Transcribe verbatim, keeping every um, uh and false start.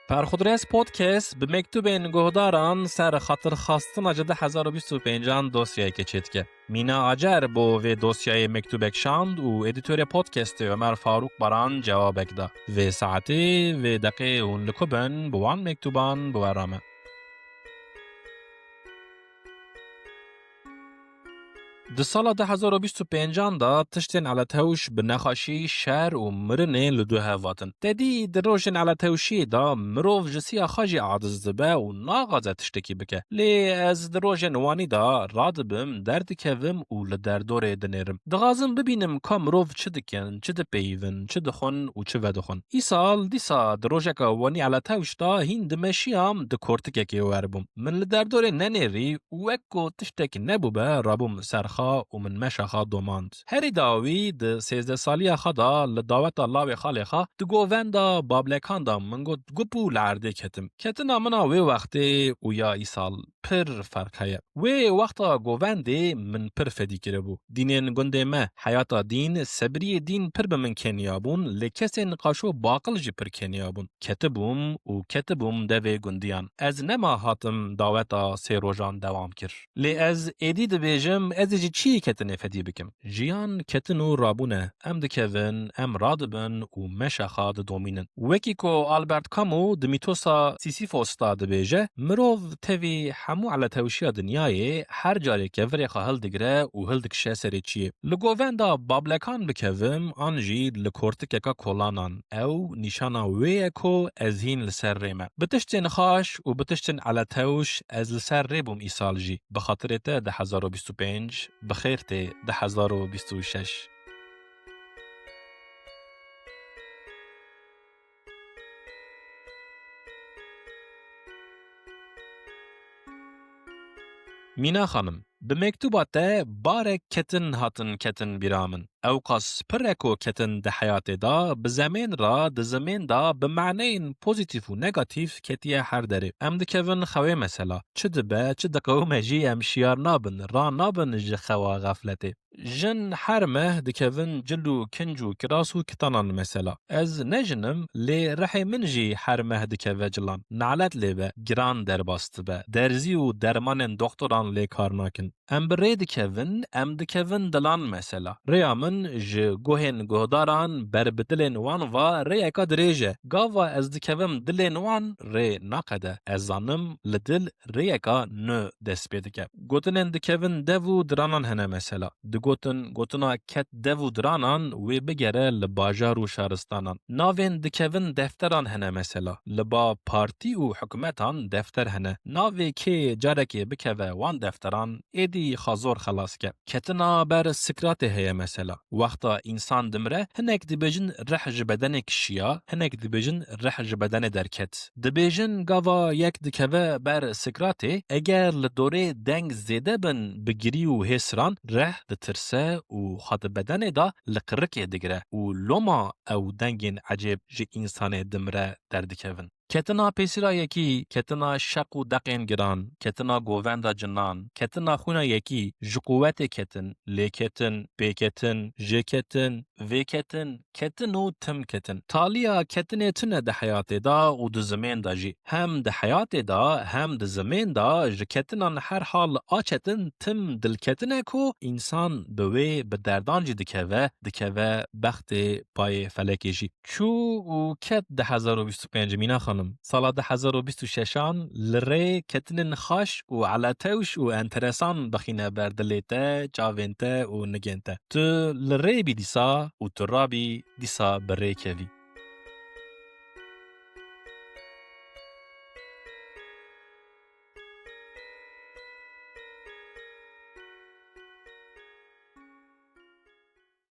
Perxudres Podcast bi mektûbên guhdaran ser xatirxwestina ji du hezar û bîst û pêncan dosyayeke çêdike. Mîna Acar bo vê dosyayê mektûbek şand û edîtorê podcastê Ömer Faruk Baran cewabek da. Vê saetê, vê deqê hûn li ku bin, bi wan mektûban bi we re me. Di sala du hezar û bîst û pêncan de tiştên eletewş bi nexweşî, şer û mirinê li dû hev hatin. Te dî di rojên eletewşiyê de mirov ji siya xwe jî aciz dibe û naxwaze tiştekî bike. Lê ez di rojên wanî de radibim, derdikevim û li derdorê dinêrim. Dixwazim bibînim ka mirov çi dikin, çi dipeyivin, çi dixwin û çi vedixwin. Îsal, dîsa di rojeka wanî eletewş de hîn dimeşiyam, di kortikekê wer bûm. Min li derdorê nenêrî û wek ku tiştek nebûbe, rabûm ser xwe û min meşa xwe domand. Herî dawî di sêzdeh saliya xwe de li daweta lawê xalê xwe di govenda Bablekan de min got gup û li erdê ketim. Ketina min a wê wextê û ya îsal pir ferq heye. Wê wexta govendê min pir fedî kiribû. Dînên gundê me, heyata dîn, sebriyê dîn pir bi min keniya bûn, lê kesên qaşo baqil jî pir keniya bûn. Ketibûm û ketibûm devê gundiyan. Ez nema hatim daweta sê rojan dewam kir. Lê ez êdî dibêjim, ez ê ji çiyê ketinê fedî bikim. Jiyan ketin û rabûn e. Em dikevin, em radibin û meşa xwe didomînin. Wekî ku Albert Camus di mîtosa Sisyphos de dibêje, mirov tevî hemû eletewşiya dinyayê her carê kevirê xwe hildigire û hildikişe serê çiyê. Li govenda Bablekan bikevim an jî li kortikeka kolanan, ew nîşana wê ye ku ez hîn li ser rê me. Bi tiştên xaş û bi tiştên eletewş ez li ser rê bûm îsal jî. Bi xatirê te du hezar û bîst û pênc, bi xêr tê du hezar û bîst û şeş. Mîna xanim, bi mektûba te barek ketin hatin ketin bîra min. Ewqas pir e ku ketin di heyatê de, bi zemên re, di zimên de, bi maneyên pozîtîf û negatîf ketiye her derê. Em dikevin xewê mesela. Çi dibe, çi diqewime jî em şiyar nabin, ranabin ji xewa xefletê. Jin her meh dikevin cil û kinc û kiras û kitanan mesela. Ez ne jin im, lê rihê min jî her meh dikeve cilan. Nalet lê be, giran derbas dibe. Derzî û dermanên doktoran lê kar nakin. Em bi rê dikevin, em dikevin dilan mesela. Rêya min ji guhên guhdaran ber bi dilên wan va rêyeka dirêj e. Gava ez dikevim dilên wan rê naqede. Ez zanim li dil rêyeka nû dest pê dike. Gotinên dikevin dev û diranan hene mesela. Digotin gotina ket dev û diranan wê bigere li bajar û şaristanan. Navên dikevin defteran hene mesela. Li ba partî û hikûmetan defter hene. Navê kê carekê bikeve wan defteran êdî xwe zor xelas ke. Ketina ber Sikratê heye mesela. Wexta însan dimire, hinek dibêjin rih ji bedenê kişiya, hinek dibêjin rih ji bedenê derket. Dibêjin gava yek dikeve ber Sikratê, eger li dorê deng zêde bin bi girî û hêsiran, rih ditirse û xwe di bedenê de li qirikê digire û loma ew dengên ecêb ji însanê dimire derdikevin. Ketina pêsîra yekî, ketina şeq û deqên giran, ketina govenda cinan, ketina xwîna yekî, ji quwetê ketin, lêketin, pêketin, jêketin, vêketin, ketin û tim ketin. Taliya ketinê tune di heyatê de û di zimên de jî. Hem di heyatê de, hem di zimên de ji ketinan her hal a çetin tim dilketin e ku însan bi wê bi derdan jî dikeve, dikeve bextê payê felekê jî. Çû û ket du hezar û bîst û pênc, Mîna xanim. Sala du hezar û bîst û şeşan li rê ketinên xaş û eletewş û enteresan bixîne ber dilê te, çavên te û nigên te. Tu li rê bî dîsa û tu rabî dîsa bi rê kevî.